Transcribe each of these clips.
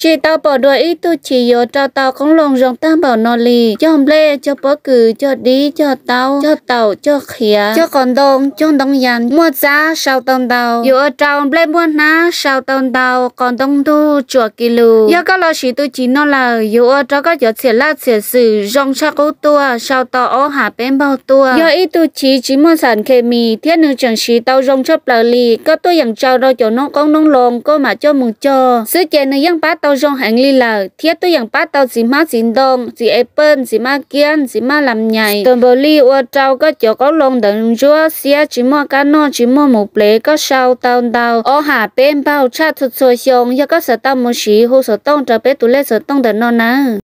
Tsis tau pom dua ib tug chim yuav rau tau qoob loo zoo tag npaum no li. Cog nplej, cog pob kws, cog dib, cog taub, cog taum, cog qhiav, cog qos ntoo, cog ntoo yas, muaj txab sau tau ntau. Yuav ua rau nplej muaj hnab sau tau ntau, qos ntoo ntug tsuam kis lus. Yog koj los siv tus chim no lawm, yuav ua rau koj cov txhiam laj txhiam xwm zoo tshaj qub tuaj, sau tau ob ham peb npaug tuaj. Yog ib tug chim tsis muaj xas khes mis thiab nws tseem siv tau zoo tshaj plaws li, koj tuaj yeem tsaws rau cov noob qoob noob loo koj mam coj mus cog xwb ces nws yeej pab tau zoo heev li lawm, thiab tuaj yeem pab tau txiv hmab txiv ntoo, txiv apple, txiv maj kiab, txiv maj lam nyais, tus npaum li ua rau koj cov qoob loo ntawd ntsuab xiab tsis muaj kab noj tsis muaj mus plev, koj sau tau ntau ob ham peb npaug tshaj txhua txhua xyoo. Yog koj xav tau mus siv hu xov tooj rau peb tus lej xov tooj ntawm no nawb.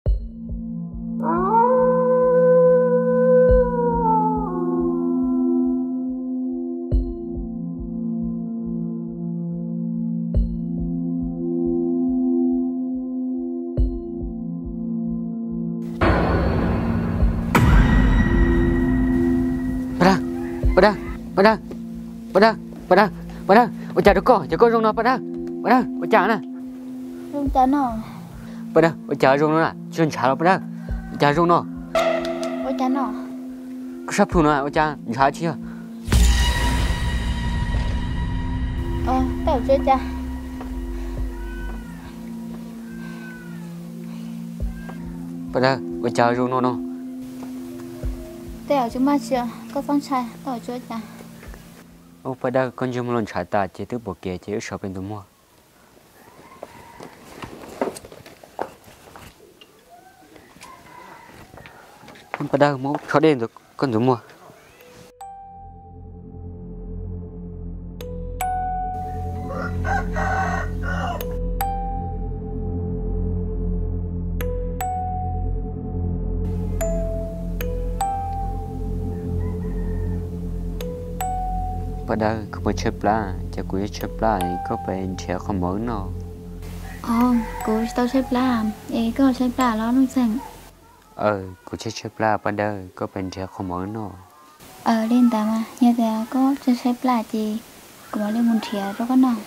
Paj Dawb, Paj Dawb, Paj Dawb, Paj Dawb, Paj Dawb, Paj Dawb, ua cas rau koj, cas koj zoo no Paj Dawb? Paj Dawb, ua cas na? Zoo cas no? Paj Dawb, ua cas zoo no na? Tsis ntshav los Paj Dawb? Ua cas zoo no? Ua cas no? Koj sab plhu no ua cas ntshav tsis yog? Tej zaum tsis ua cas. Paj Dawb, ua cas zoo no no? Tej zaum tsis muaj tsi, koj txhob ntshai, tej zaum tsis ua cas. Ub, Paj Dawb, koj ntsej muag los ntshav tas ces twb pom kev ces wb sawv pem ntxuav muag. Paj Dawb, muab tsho dej ntxuav koj ntxuav muag. Paj Dawb, koj puas tshaib plab? Ces kuv yeej tshaib plab, koj pab nrhiav qhov mov wb noj. Kuv tsis tau tshaib plab, es koj tshaib plab los Nuj Txeeg? Kuv tshaib tshaib plab Paj Dawb, koj pab nrhiav qhov mov wb noj. Li ntawd mas, yog tias koj tshaib tshaib plab ces kuv mam li mus nrhiav rau koj noj.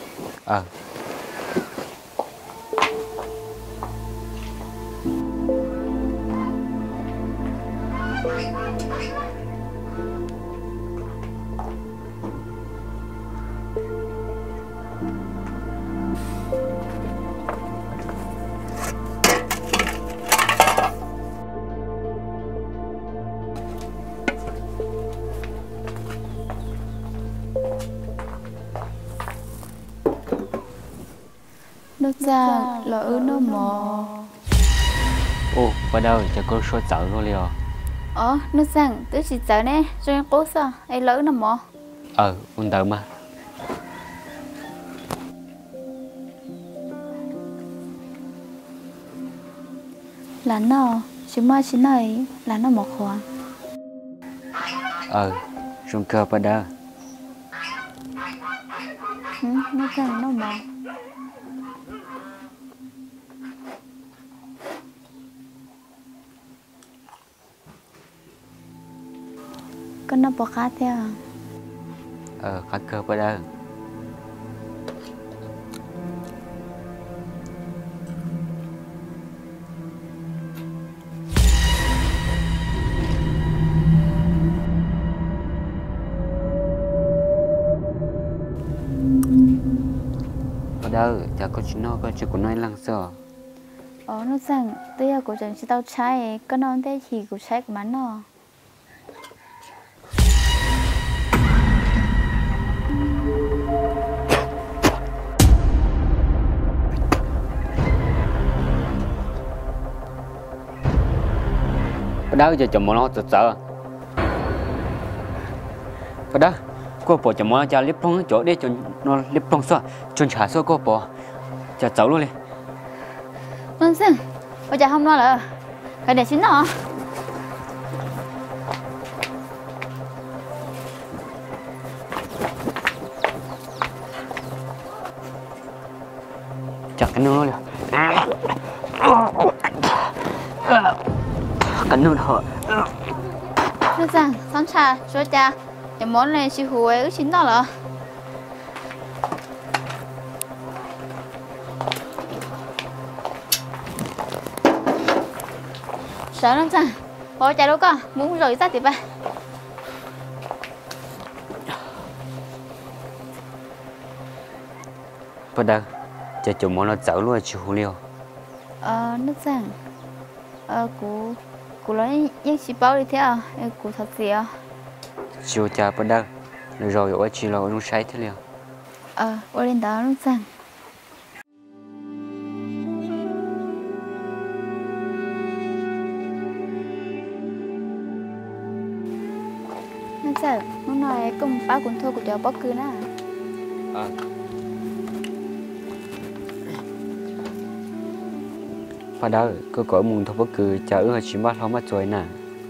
Nuj Txeeg, los wb noj mov. Ub, Paj Dawb, cas koj lub suab txawv luaj li os? Os, Nuj Txeeg, twb tsis txawv ne, zoo li qub xwb es los wb noj mov. Aws, ua ntawd mas. Lam noj, tsis muaj tsi noj, lam noj mov qhuav. Aws, zoo kawg Paj Dawb. Noj mov. Koj noj puas qab thiab? Qab kawg Paj Dawb. Paj Dawb, cas koj tsis noj, koj tsis, kuv noj ib leeg xwb os. Os, Nuj Txeeg, twb yog kuv tseem tsis tau tshaib, koj noj ua ntej chim kuv tshaib kuv mam noj. Paj Dawb, cas cov mov no txawv txawv. Paj Dawb, koj pom cov mov no cas liab ploog, cov dej cov no liab ploog xwb, tsuas ntshav xwb koj pom, cas txawv luaj li. Nuj Txeeg, ua cas ho no lawm? Kav liam tsis noj. Cas qab nug li. Qab nug. Nuj Txeeg, txhob ntshai, tsuas cas cov mov ne tsis huv wb tsis noj lawm. Tawv Nuj Txeeg, ua cas lub koj mus zaum ib txaj tim pas. Paj Dawb, cas cov mov no txawv luaj tsis huv li os? Nuj Txeeg, kuv, kuv los yeej tsis paub li thiab, kuv thov txim os. Tsis ua cas Paj Dawb, lwm zaus yuav ua tsis los ua zoo saib thiab li os. Ua li ntawd Nuj Txeeg. Nuj Txeeg, hnub no koj mus pab kuv nthua kuv cov pob kws na. Paj Dawb, koj kom wb mus nthua pob kws cas wb ho tsis npaj hlau npaj txuas na?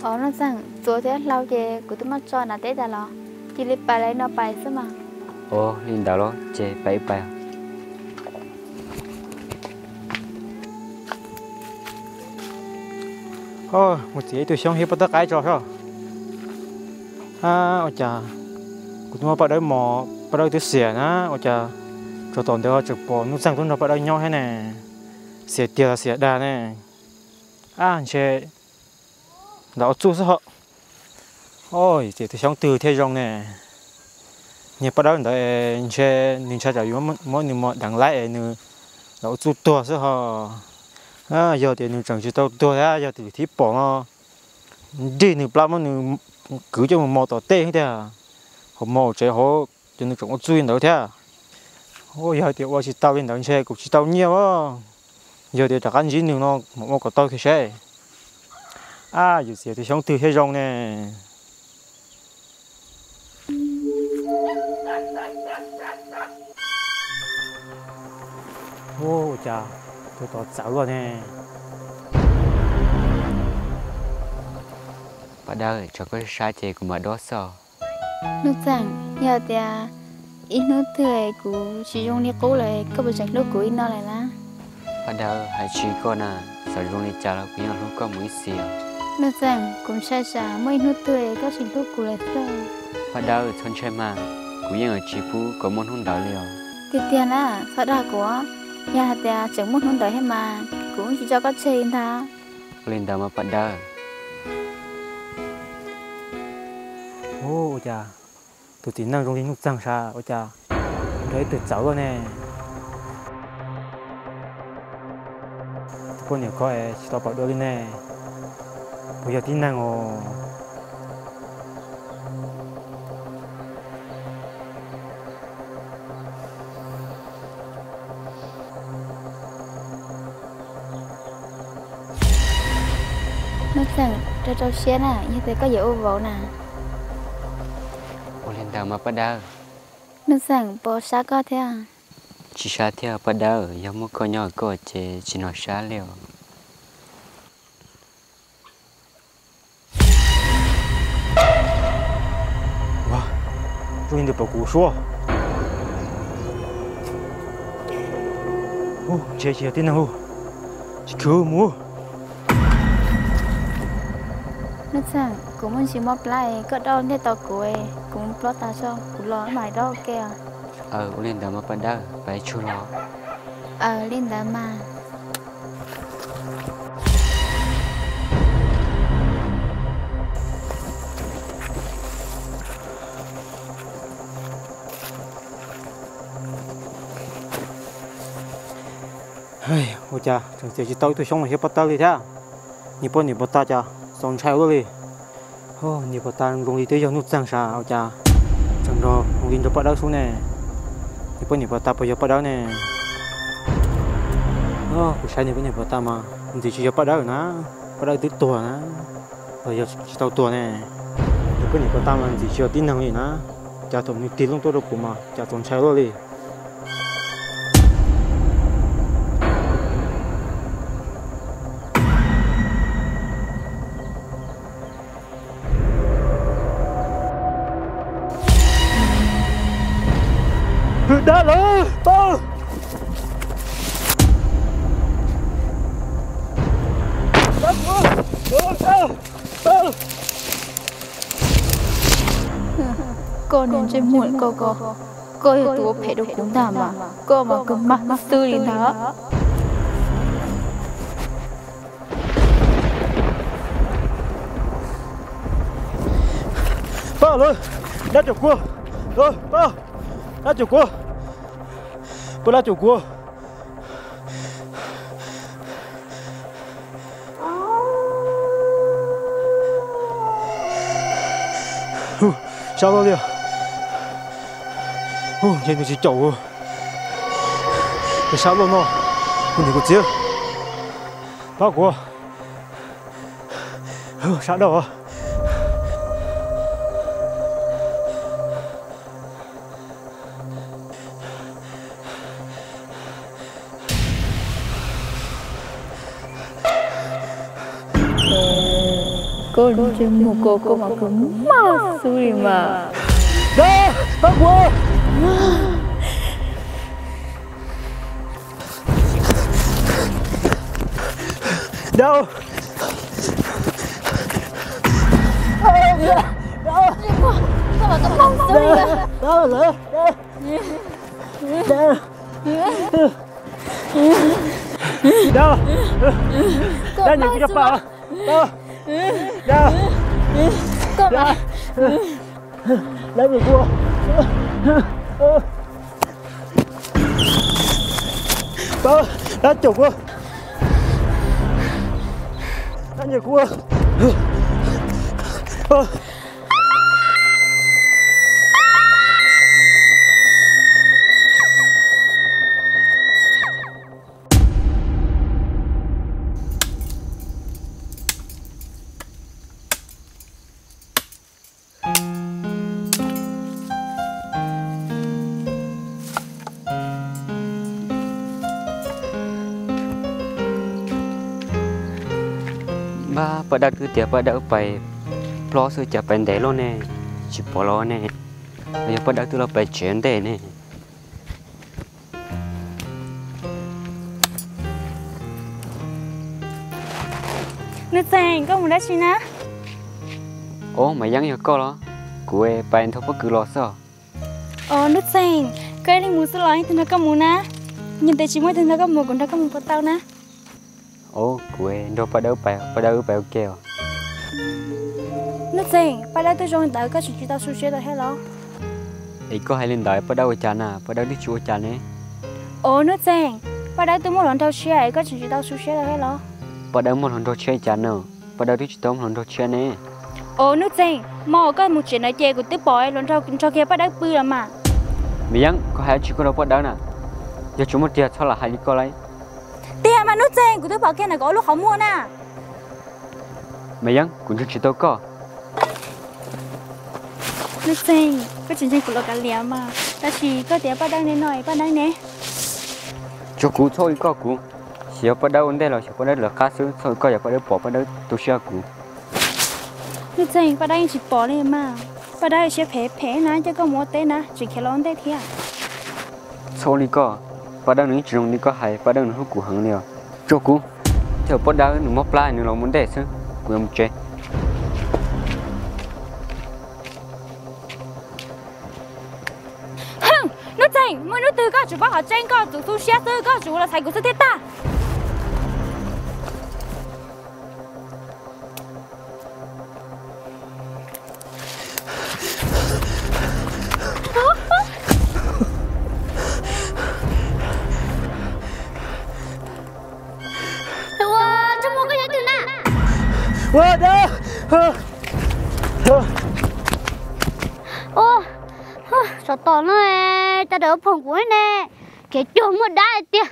Os Nuj Txeeg, txuas thiab hlau ces kuv twb muab tso nram teb tas los, cia li pais li no pais xwb mas. Ua li ntawd los ces pais wb pais. Mus txiav ib tug xyoob thiab pob tawb qaib tso soj. Ua cas kuv twb muab Paj Dawb mos, Paj Dawb twb xiam na, ua cas tsaus tom ntawd ho tseem pom Nuj Txeeg tuaj nrog Paj Dawb nyob thiab ne? Xiam tiag los xiam dag ne? Ab, ntshe ntawm ua txuj xwb ho. Txiav tus xyoob twg thiaj zoo ne? Niag Paj Dawb ntawd ntshe nws ntshai tsam yuav muab nws mos deev laib es nws lam ua txuj tuag xwb ho. Yog tias nws tseem tsis tau tuag thiab yog tus thib pom no nrig nws plab muab nws kwv coj mus mos tom tej thiab tiag, ho mos tsev hauv ces nws tseem ua txuj li ntawd thiab. Yog hais tias ua tsis tau li ntawd ntshe kuv tsis tau nyiaj os. Yog tias rov qab ntsib nws no mam ua kom tau thiab seb. Ab, yuav txiav tus xyoob twg thiaj zoo ne? Ua cas tus tod txawv luaj ne? Paj Dawb, tso koj sab ces kuv mam dob xwb. Nuj Txeeg, yog tias ib hnub twg kuv tsis zoo li qub lawm koj puas tseem hlub kuv li no lawm na? Paj Dawb, hais tsis koj na, txawm zoo li cas los kuv yeej hlub koj mus ib txhis. Nuj Txeeg, kuv ntshai tsam muaj ib hnub twg koj tsis hlub kuv lawm xwb. Paj Dawb, txhob ntshai mas, kuv yeej yuav tsis pub kom muaj hnub ntawd li os. Tiag tiag na, txhob dag kuv, yog hais tias tseem muaj hnub ntawd thiab mas kuv yeej tsis tso koj tseg li ntag. Ua li ntawd mas Paj Dawb. Ua cas tus txiv neej zoo li Nuj Txeeg sas ua cas nrog ib tug txawv luaj ne? Tus poj niam ko es tsis tau pom dua li ne, puas yog tib neeg os? Nuj Txeeg, rau rau siab na, yog tias koj yuav ua vauv na. Ua li ntawd mas Paj Dawb. Nuj Txeeg, puas sab koj thiab? Tsis sab thiab Paj Dawb, yog muaj koj nyob koj ces tsis hnov sab li os. Zoo li ntawd pom kuv suab. Ntshe tsis yog tib neeg, tsis khwv mus. Nuj Txeeg, kuv muaj ntsis mob plab, koj dob ntiaj teb kuv, kuv mus plob tas tso kuv los mam dob ua ke. Ua li ntawd mas Paj Dawb, pais tsuag los. Li ntawd mas. Ua cas tseem txiav tsis tau ib tug xyoob los thiab pob tawb li thiab? Niag poj niam puas tas cas txaus ntshai ua luaj li. Niag puas tas zoo li twb yog Nuj Txeeg sas ua cas tseem nrog zoo li nrog Paj Dawb xwb ne? Niag poj niam puas tas puas yog Paj Dawb ne? Kuv saib niag poj niam puas tas mas ntxim tsis yog Paj Dawb na, Paj Dawb twb tuag na, los yog tsis tau tuag ne? Niag poj niam puas tas mas ntxim tsis yog tib neeg li na, cas thaum nws tig loo tuaj rau kuv mas cas txaus ntshai luaj li. Dab laug, koj niag ntsej muag koj, koj yog tus ua phem rau kuv ntag mas, koj mas kawg mag xwb li ntag. Dab cuam kuv, dab cuam kuv, koj dab cuam kuv. Sab loj li, ntshe nws tsis caum kuv. Sab loj no, kuv niam kuv txiv, pab kuv, sab dhau. Koj ntsej muag ko koj mas koj maj xwb li mas. Dab, pab kuv. Dab. Dab, dab, dab, dab, nyiam kuv cov pam, dab, dab, dab, nyiam kuv, dab caum kuv, dab nyiam kuv. Npab, paj dawb twb tias paj dawb pais plob xwb cas pais ntev luaj ne, tsis pom los ne, los yog paj dawb twb los pais tsev ntej ne. Nuj Txeeg, koj mus dab tsi na? Ob, Maiv Yeeb, yog koj los? Kuv pais nrog pob kws los xwb. Os Nuj Txeeg, koj ib leeg mus xwb los ib tug nrog koj mus na? Yog tias tsis muaj ib tug nrog koj mus kuv nrog koj mus puas tau na? Os, kuv nrog paj dawb pais, paj dawb wb pais ua ke os. Nuj Txeeg, paj dawb twb zoo li ntawd koj tseem tsis tau xu siab rau thiab los? Es koj hais li ntawd paj dawb ua cas na, paj dawb twb tsis ua cas ne. Os Nuj Txeeg, paj dawb twb muaj hluas nraug tshiab es koj tseem tsis tau xu siab rau thiab los? Paj dawb muaj hluas nraug tshiab li cas na, paj dawb twb tsis tau muaj hluas nraug tshiab ne. Os Nuj Txeeg, hmo koj mus tsev ntawd ces kuv twb pom hluas nraug nrog kiag paj dawb pw los mas. Maiv Yeeb, koj hais dab tsi koj rau paj dawb na? Yog tsis muaj tiag txhob lam hais li koj lauj. Tiag mas Nuj Txeeg, kuv twb pom kiag ntawm kuv ob lub qhov muag na. Maiv Yeeb, kuv ntseeg tsis tau koj. Nuj Txeeg, koj tsis ntseeg kuv los kav liam mas, tab sis koj tias paj dawb ne no es paj dawb ne? Tso kuv, txhob ua li koj kuv. Xyov paj dawb ua ntej los xyov paj dawb lawv qab xwb, txhob ua li koj yog paj dawb pom paj dawb tu siab kuv. Nuj Txeeg, paj dawb yeej tsis pom li mas, paj dawb siab phem phem na, coj koj mus ua teb na tseem khiav los ua ntej thiab. Txhob ua li koj, paj dawb nws yeej tsis zoo li koj hais, paj dawb nws hlub kuv heev li os. Tso kuv, thiab paj dawb nws mob plab nws los ua ntej xwb, kuv yuav mus tsev. Hwm, Nuj Txeeg, muaj hnub twg koj tsuas paub qhov tseeb, koj tsuas tu siab xwb, koj tsuas ua los txhais kuv xwb thiab tag. Ua, Tsuj Mus, koj yog twg na? Ua, tsov tom no, cas dawm phoom kuv ne, kev cuag muaj dab tiag.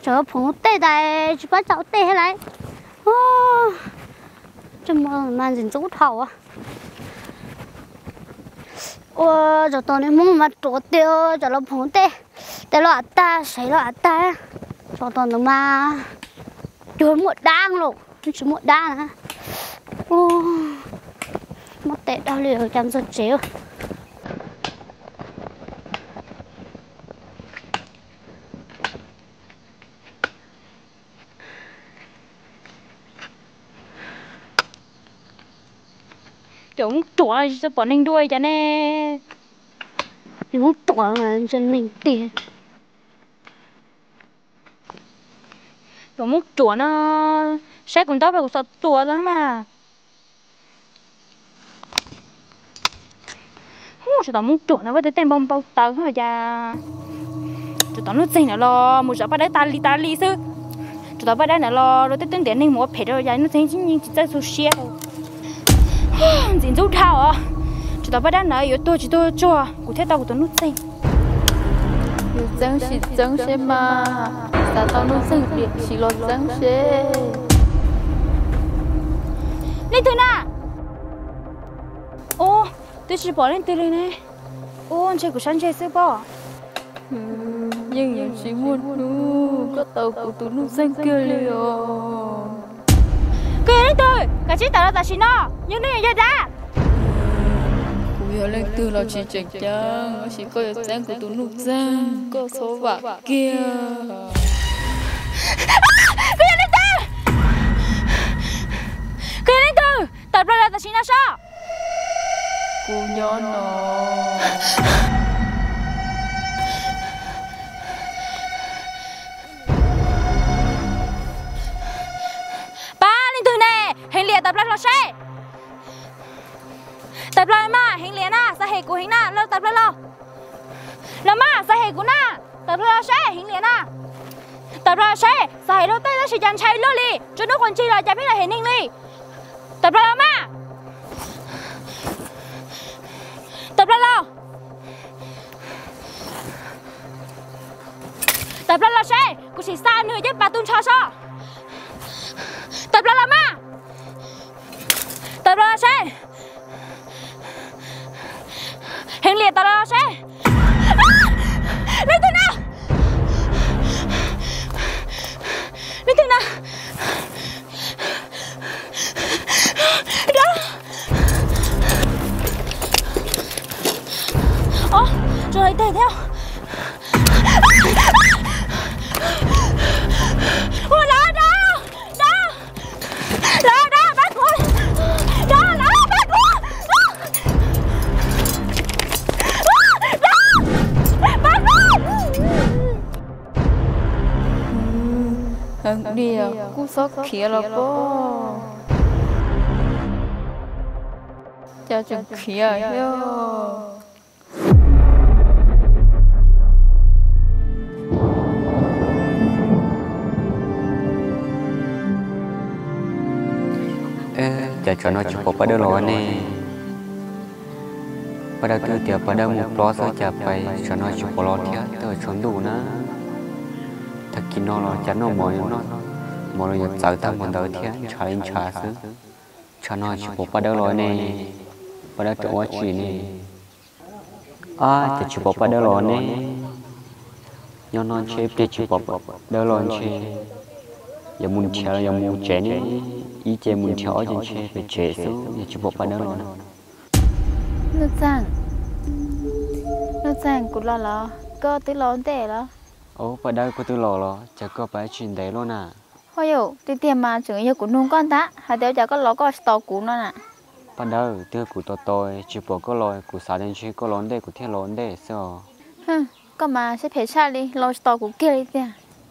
Tsov phoom tej tas tsis pab tsa tej thiab lauj. Tsuj Mus mas ntxim ntxub dhau. Ua, tsov tom niag Hmoob mas ruam tiag, tsov los phoom tej, tej los av tag, sev los av tag. Tsov tom ntawd mas cuag muaj dab los tsis muaj dab na. Muab tes dog li cas txog tsev. Cov Hmoob ruam tsis tau pom neeg dua li cas ne. Cov Hmoob ruam mas ntse neeg tiag. Cov Hmoob ruam no, saib kuv ntaub pes kuv xav tuag tau mas. Tsuas tau muab ruam no vaj tej tej npau npau taws ho cas. Tsuas tau Nuj Txeeg no los mus zov Paj Dawb tas li tas li xwb. Tsuas tau Paj Dawb no los rau tej twb ntiav neeg mus ua phem rau cas Nuj Txeeg tsis nyeej tsis txawj txhua siab. Ntxim ntxub dhau os. Tsuas tau Paj Dawb no yuav tuag tsis tuag tsuag kuv thiaj tau kuv tus Nuj Txeeg. Yus txeeb sim txeeb seb mas, xav tau Nuj Txeeg diam sim los txeeb seb. Leej twg na? Ub, twb tsis pom leej twg li ne. Ub, ntshe kuv sab ntseg xwb pob. Yeej yuav tsis muaj hnub koj tau kuv tus Nuj Txeeg kiag li os. Koj yog leej twg? Kav tsij tawm los tam sim no, yog neeg yog dab. Kuv yog leej twg los tsis tseem ceeb, tab sis koj yuav txeeb kuv tus Nuj Txeeg, koj txhob vam kiag. Koj yog leej twg? Koj yog leej twg? Tawm plaws los tam sim no sob. Kuv nyob no. Pab, leej twg ne? Heev Liam, tawm plaws los seb. Tawm plaws mas, Heev Liam na, xav hem kuv heev na, los tawm plaws los. Los mas, xav hem kuv na, tawm plaws los seb, Heev Liam na. Tawm plaws los seb, xav hem luag tej tab sis cas ntshai luag li, tsuas hnub quas ntsig los cas pheej los hem neeg li. Tawm plaws los mas. Tawm plaws los. Tawm plaws los seb, kuv sim xa nws caj pas tu nrho sob. Tawm plaws los mas. Tawm plaws los seb. Heev Liam, tawm plaws los seb. Leej twg na? Leej twg na? Dab. Ob, tsuas hais tiag thiab. Ua, dab, dab, dab, dab, dab, pab kuv, dab, dab, pab kuv, dab, pab kuv. Heev Liam, kuj txhob khiav los pob. Cas tseem khiav thiab. Cas tsam no tsis pom Paj Dawb los ne? Paj Dawb twb tias Paj Dawb mus plob xwb, cas pais tsam no tsis pom los thiab, twb tsaus ntuj na. Tag kis no los cas noj mov, mov los yuav txawv tag npaum ntawd thiab, ntshav li ntshav xwb. Tsam no tsis pom Paj Dawb los ne, Paj Dawb rau ua tsi ne? Ab, cas tsis pom Paj Dawb los ne? Nyob no ntshe ib pliag tsis pom Paj Dawb los ntshe yuav mus nrhiav los yog mus tsev ne. Ib ce mus nrhiav, ob ce ntshe pem tsev xwb, yog tsis pom Paj Dawb los na. Nuj Txeeg, Nuj Txeeg, kuv los los, koj twb los ntej los? Au, Paj Dawb, koj twb los los, cas koj pais tsis ntev luaj na? Huaj yau, tiag tiag mas tseem yog kuv nug koj ntag, hais tias ua cas koj los koj tsis tos kuv no na. Paj Dawb, twb yog kuv tos tos tsis pom koj los, kuv xav tias ntshe koj los ntej kuv thiaj los ntej xwb os. Koj mas siab phem tshaj li, los tsis tos kuv kiag li tiag.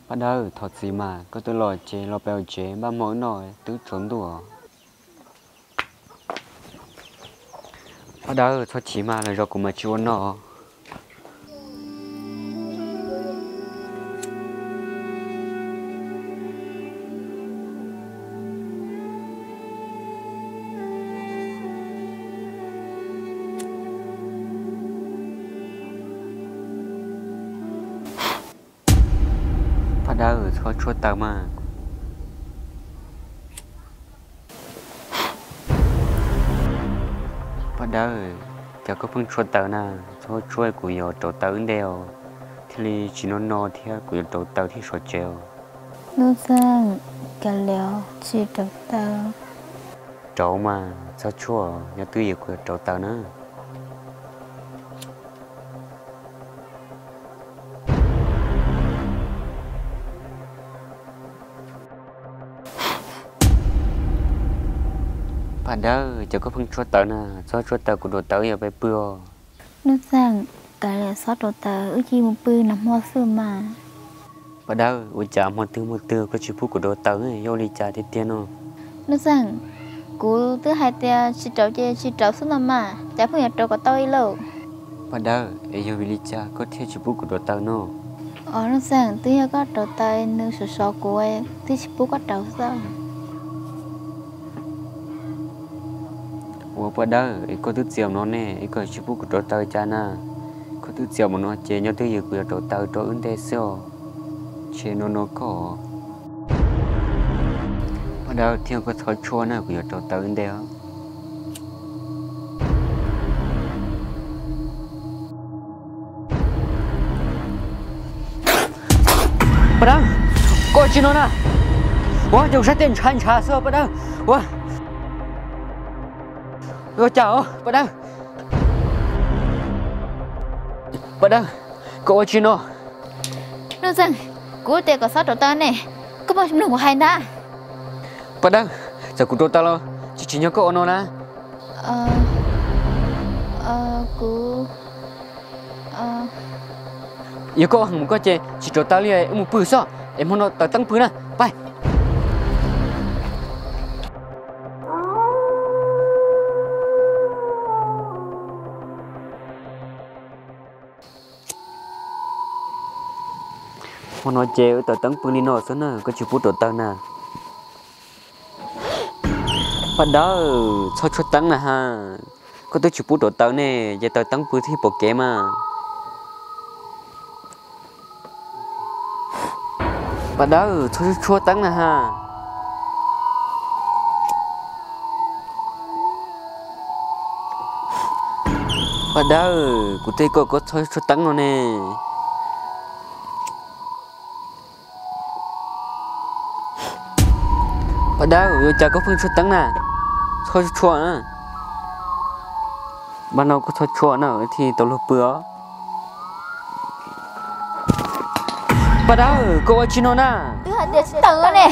Paj Dawb, thov txim mas, koj twb los ces los pem tsev npaj hmo wb noj, twb tsaus ntuj os. Paj Dawb, txhob chim mas, lwm zaus kuv mam tsis ua noj. Paj Dawb, txhob tshuab taws mas. Paj Dawb, cas koj pheej tshuab taws na? Txhob tshuab, kuv yuav rauv taws wb ntej os, thiaj li tsis no no thiab, kuv yuav rauv taws thiaj sov tsev os. Nuj Txeeg, kav liam, tsis rauv taws. Rauv mas, txhob tshuab, nyob twj ywm kuv yuav rauv taws na. Paj Dawb, cas koj pheej tshuab taws na? Txhob tshuab taws, kuv rauv taws wb yuav pais pw os. Nuj Txeeg, kav liam, txhob rauv taws, wb cia mus pw nag hmo xwb mas. Paj Dawb, ua cas hmo twg hmo twg koj tsis pub kuv rauv taws, yog ua li cas tiag tiag no? Nuj Txeeg, kuv twb hais tias tsis rauv ces tsis rauv xwb no mas, cas pheej yuav rauv kom tau ib lauj. Paj Dawb, es yog vim li cas koj thiaj tsis pub kuv rauv taws no? Os, Nuj Xeem, twb yog koj rauv taws, nws sov sov kuv, twb tsis pub koj rauv xwb. Ua Paj Dawb, es koj twb txiav no ne, es koj tsis pub kuv rauv taws cas na? Koj twb txiav mus no ces nyob twj ywm kuv yuav rauv taws rau wb nte xwb os. Ntshe no no koj. Paj Dawb, thiab koj txhob tshuab na, kuv yuav rauv taws wb nte os. Paj Dawb, koj ua tsi no na? Ua cas kuv sab tiaj ntshav ntshav xwb Paj Dawb. Ua, ua cas os Paj Dawb? Paj Dawb, koj ua tsi no? Nuj Xeem, kuv tias kom txhob rauv taws ne, koj puas mloog kuv hais ntag? Paj Dawb, txawm kuv rauv taws los tsis tsim nyog koj ua no na. Kuv, yog koj ua heev mus koj ces tsis rauv taws li, wb mus pw xwb, es hmo no taws teeb pw na, pais. Hmo no ces wb taws teeb pw li no xwb na, koj tsis pub rauv taws na. Paj Dawb, txhob tshuab teeb na ha. Koj twb tsis pub rauv taws ne, ces taws teeb pw thiaj pom kev mas. Paj Dawb, txhob tshuab teeb na ha. Paj Dawb, kuv twb hais koj, koj txhob tshuab teeb no ne. Paj Dawb, ua cas koj pheej tshuab teeb na? Txhob tshuab na. Paj no koj txhob tshuab na, thiaj tau luag pw os. Paj Dawb, koj ua tsi no na? Twb hais tias tsis taws ne.